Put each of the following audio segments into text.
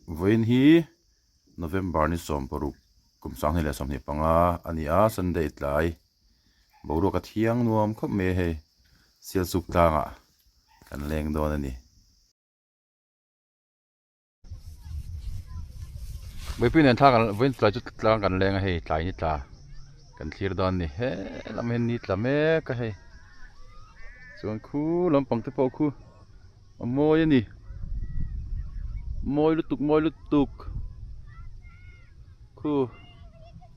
Vawiin hi November ni 16 kum 2025 a ni a, Sunday tlai boruak a thiang nuam khawp mai a hei, Sialsuk tlangah kan leng dawn a ni. Mipui nen thla kan vawiin tlai chu tlang kan leng a hei tlai ni tla kan thlir dawn a ni he lam hian ni tla mek a hei chuan khu lampang te pawh khu a mawi a ni mawi lutuk mawi lutuk khu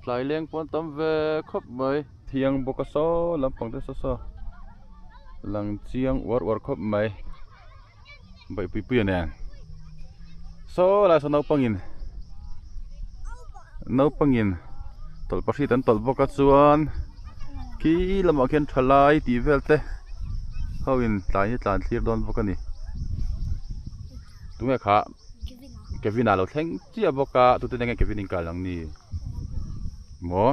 tlai leng pawh an tam ve khawp mai thiang bawk a saw lampang te saw saw lang chiang uar uar khawp mai. Baihpui puia nen saw lai saw naupangin naupangin tawlhpahrit an tawlh bawk a chuan khi lamah khian thalai tih vel te ho in tlai hi tlan thlir dawn bawk a ni tunge kha Kevin-a lo thleng chiah bawk a tute nen nge Kevin in kal ang ni maw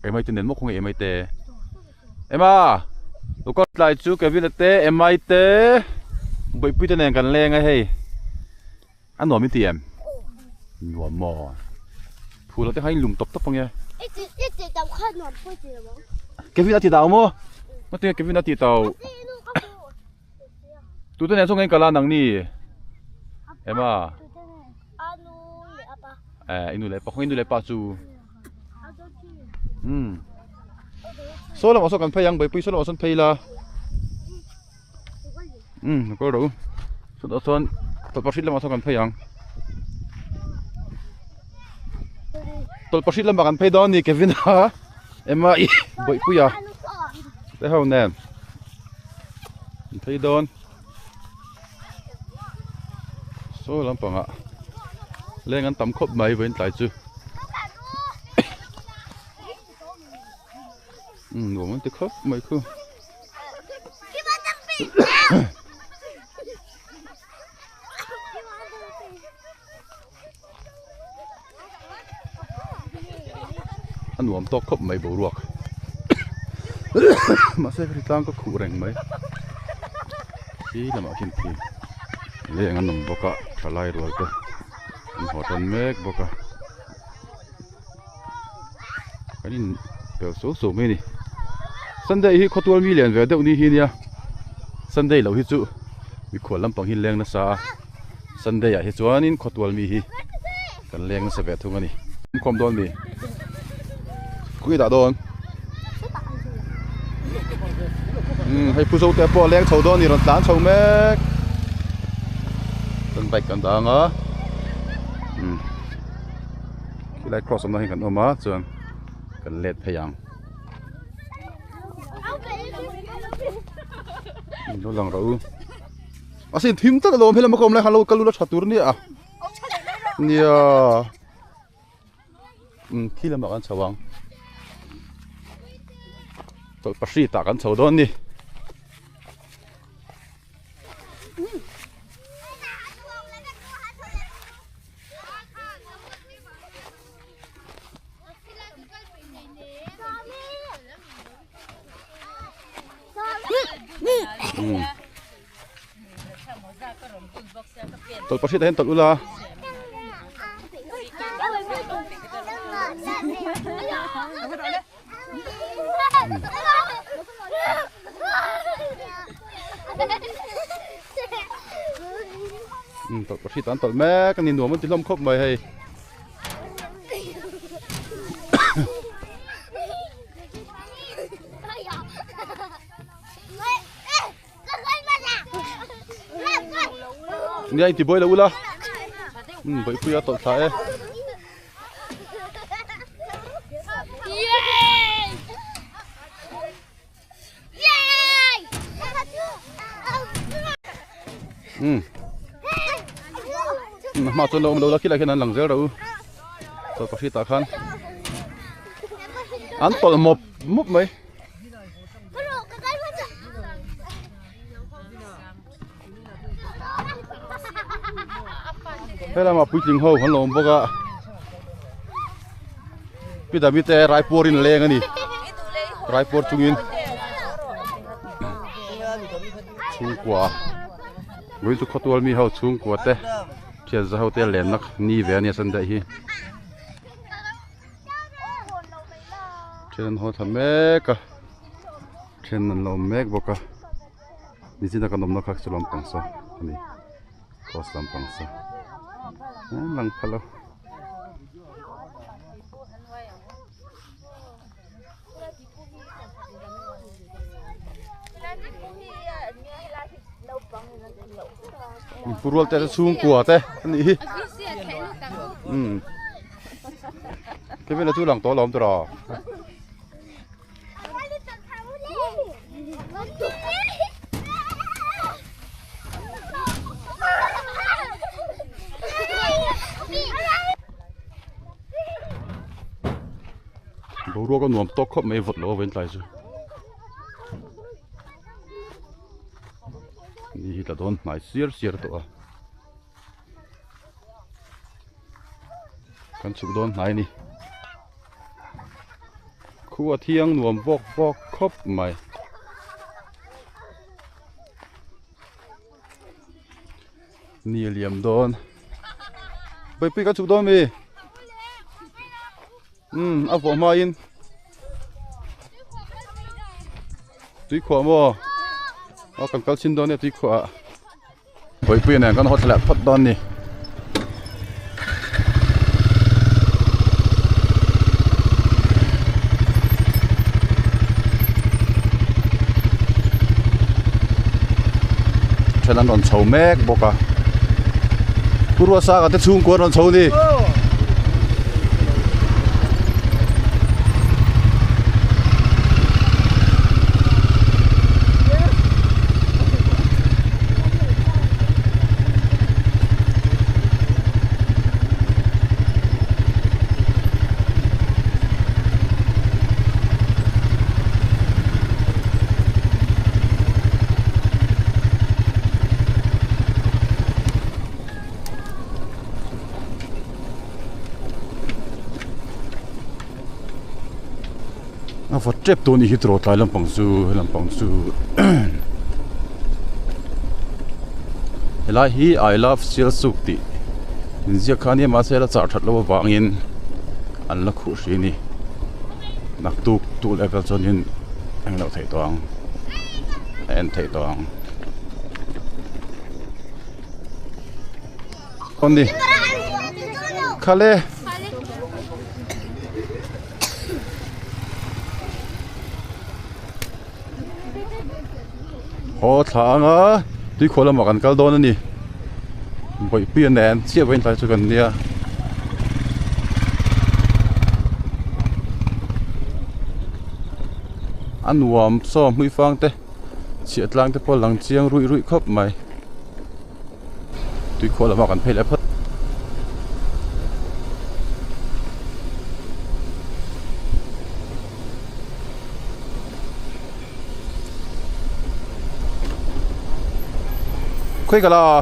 emai te nen maw khawnge emai te. Emma! Lo kal tlai chu Kevin a te, Emma i te, Bawihpui te nen kan leng a hei. A nuam i ti em? Nuam maw? Phul ah te khan in lum tawp tawp ange. I ti tau kha nuam pawh i ti lo ang. Kevin a ti tau maw? Ngatinge Kevin a ti tau? Tute nen saw nge in kal a nang ni? Emma? Eh, i nu leh pa, khawnge i nu leh pa chu? Umm. Saw lamah saw kan phei ang, Bawipuii saw lamah sawn phei ila. Umm, a kal rawh u. Chutah chuan tawlhpahrit lamah sawn kan phei ang. Tawlhpahrit lamah kan phei dawn a ni Kevin a, Emma i Bawipuia te ho nen an phei dawn. Saw lampangah leng an tam khawp mai vawiin tlai chu umm nuam an ti khawp mai khu a nuam tawk khawp mai boruak mahse ka tlang ka khuh reng mai khi lamah khian khi leng an awm bawk a thalai rual te an haw tan mek bawk a kan in pel suau suau mai a ni sunday hi khawtual mi lian ve deuh ni hi nia sunday loh hi chu mikhual lampang hi leng nasa a. Sunday ah hi chuanin khawtual mi hi kan leng nasa ve thung a ni. Khawm dawn mi? Khawnge dah dawn? Umm hei Pu Zote pawh a leng chho dawn a ni rawn tlan chho mek. Chuan bike kan dah ang a umm khilai cross awmna hi kan awm a chuan kan let phei ang. Lo lang rawh u. A sin thim tak alawm helama ka awm lai khan lo kal ula tha tur nia nia um khi lamah kan chho ang tawlhpahrit ah kan chho dawn a ni. Tawlhpahrit ah hian tawlh ula. Tawlhpahrit ah an tawlh mek a ni nuam an ti hlawm khawp mai hei. Nia inti buai lo ula umm bawihpui a tawlh thla e. Umm hma chuan lo awm lo la khilai khian an lang zel ro tawlhpahrit ah khan an tawlh mawp mawp mai. Helama puitling ho an lo awm bawk a pi dami te raipuar in a leng a ni raipuar chungin chhungkua vawiin chu khawtual mi ho chhungkua te. Thian za ho te lenna ni ve a nia Sunday hi. Then an haw thla mek a then an la awm mek bawk a nichina kan awmna kha chu lampang saw a ni cross lampang saw an lang phal a. Purual te chhungkua te a nih hi umm Kevin a chu lang tawh alawm tawh rawh. Boruak a nuam tawk khawp mai vawt lo a vawiin tlai chu. Ni hi tla dawn hnai siar siar tawh a. Kan chhuk dawn hnai a ni. Khua thiang nuam bawk bawk khawp mai. Ni a liam dawn. Pawipui ka chhuk dawn mi. Umm a vawh hmain tui khuah maw aw kan kal chin dawn nia tui khuah ah Pawipui nen kan haw thla leh phawt dawn a ni. Then an rawn chho mek bawk a Pu Ruasanga te chhungkua an rawn chho a ni. A vawt tep tawh a nih hi tiraw tlai lampang chu he lampang chu helai hi I love sialsuk tih inziak kha a nia mahse la chah that loh avangin an la khuh hrih a ni naktuk tuk leh vel chuanin englo theih tawh ang a en theih tawh ang. Ni khale. Haw thla anga tuikhuah lamah kan kal dawn a ni bawihpui a nen chiah vawiin tlai chu kan nia. A nuam saw hmuifang te chhiah tlang te pawh a lang chiang ruih ruih khawp mai. Tuikhuah lamah kan phei leh phawt. Khawi ka la a?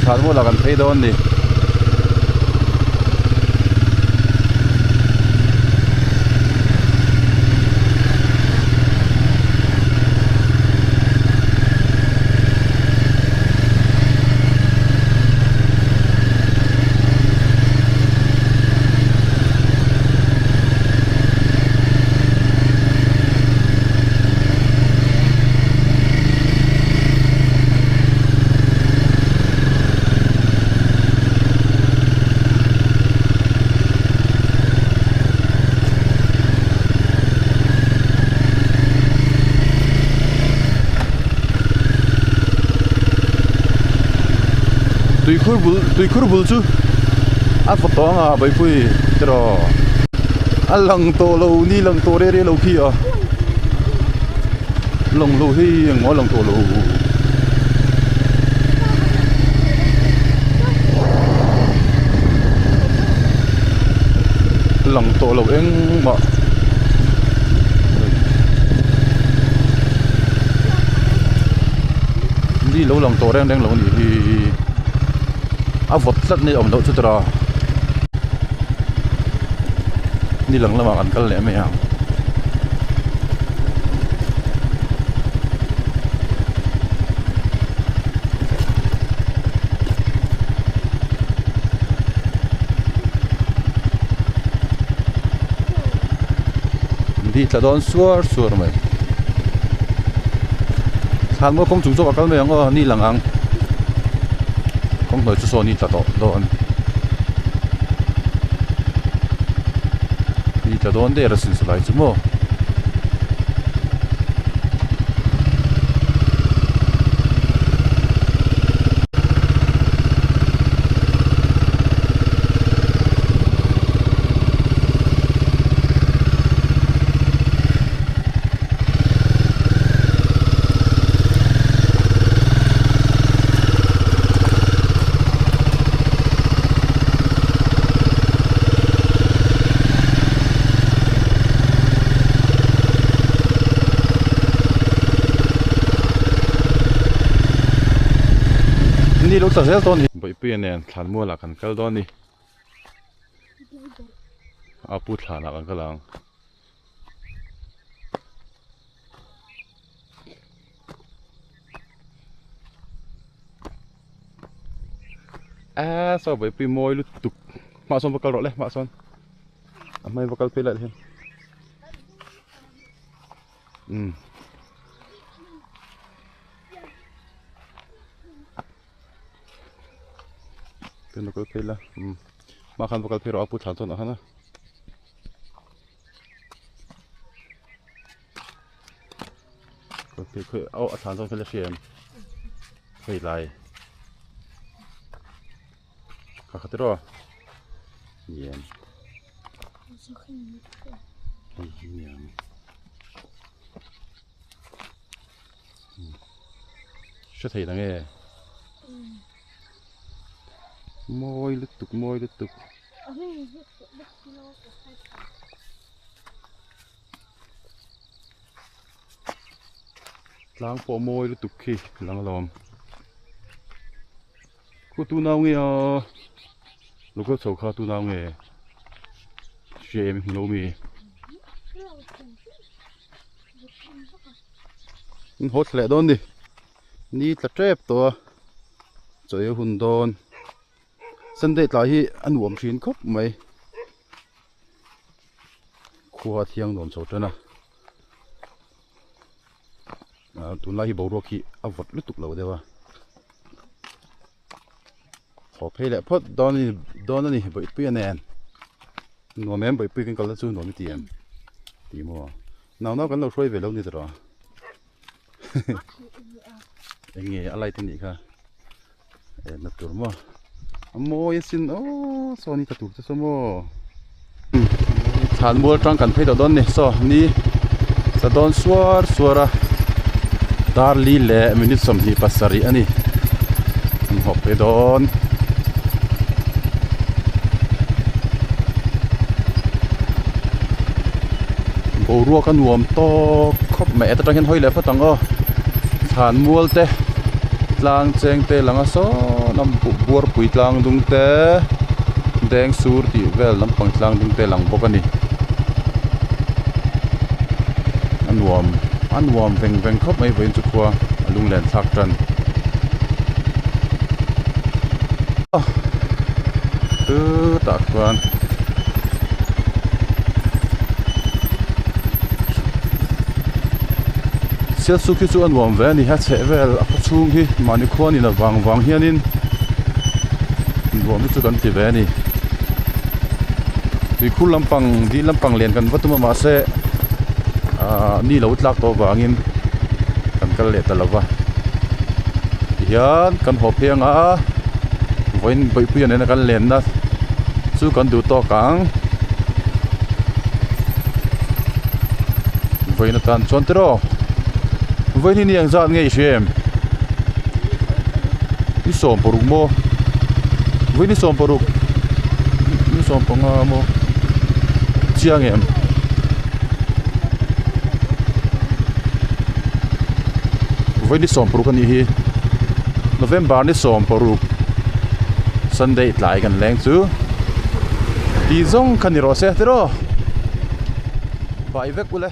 Thlanmual ah kan phei dawn ni. Tuikhur bul tuikhur bul chu a vawt tawh ang a Bawipuii tiraw a lang tawh lo ni lang tawh reh reh lo khi a lang lo hi engmaw a lang tawh lo. Lang tawh lo engmah. Ni lo lang tawh reng reng lo a nih hi a vawt tlat ni awm loh chu tawrh a ni lang lamah kan kal leh mai ang. Ni tla dawn suar suar mai. Thlan maw kawng chung zawk a kal mai ang aw ni lang ang kawng hnuai chu saw ni tla tawh dawn ni tla dawn der asin silai chu maw. Ni lo tla zel dawn hi. Bawihpuia nen thlanmualah kan kal dawn a ni. A pu thlanah kan kal ang. Aaa saw buaipui mawi lutuk hmaah sawn va kal rawh le hmaah sawn a hmai va kal phei lai hian umm. Kan va kal phei la umm hmaah khan va kal phei rawh a pu thlan chuan ah khan a. Aw a thlan zawng khi la hria em hei lai kha kha tiraw lian hei hi niang hre thei la nge mawi lutuk mawi lutuk. Tlang pawh mawi lutuk khi lang alawm. Khu tu nau nge a local chho kha tu nau nge hria em hmu lo mi. In haw thla leh dawn ni ni tla tep tawh a chawi a hun dawn. Sunday tlai hi a nuam thin khawp mai khua thiang nuam chho tan a ah tunlai hi boruak hi a vawt lutuk lo deuh a haw phei leh phawt dawn a ni dawn a ni bawihpui a nen nuam em bawihpui kan kal na chu nuam i ti em ti maw nau nau kan lo hruai ve lo ni tawh eng nge a light a nih kha. Enna tur maw a mawi asin aw saw ni ta tur te saw maw thlan mual tang kan phei tawh dawn ni saw ni tla dawn suar suar a dar li leh minute 27 a ni an hawp phei dawn. Boruak a nuam tawk khawp mai heta tang hian hawi leh phawt ang aw thlan mual te. Tlang cheng te lang a sawn a buarpui tlang dung te deng sur tih vel lampang tlang dung te lang bawk a ni a nuam a nuam veng veng khawp mai vawiin chu khua a lunglen thlak tan chutah khuan. Sialsuk hi chu a nuam ve a ni a chheh vel a khaw chhung hi mahni khuan in a vang vang hianin nuam hi chu kan ti ve a ni tuikhur lampang dil lampang lian kan va tum a mahse ahh ni lo tlak tawh avangin kan kal leh ta lo va tihian kan haw phei anga vawiin bawihpuia nena kan lenna chu kan duh tawk ang. Vawiin atan chuan tiraw vawiin hi ni ang zat nge i hria em ni 16 maw vawiin ni 16 ni 15 maw chiang em vawiin ni 16 a nih hi. November ni 16 Sunday tlai kan leng chu ti zawng kha ni rawh se tiraw. Bai vek ule.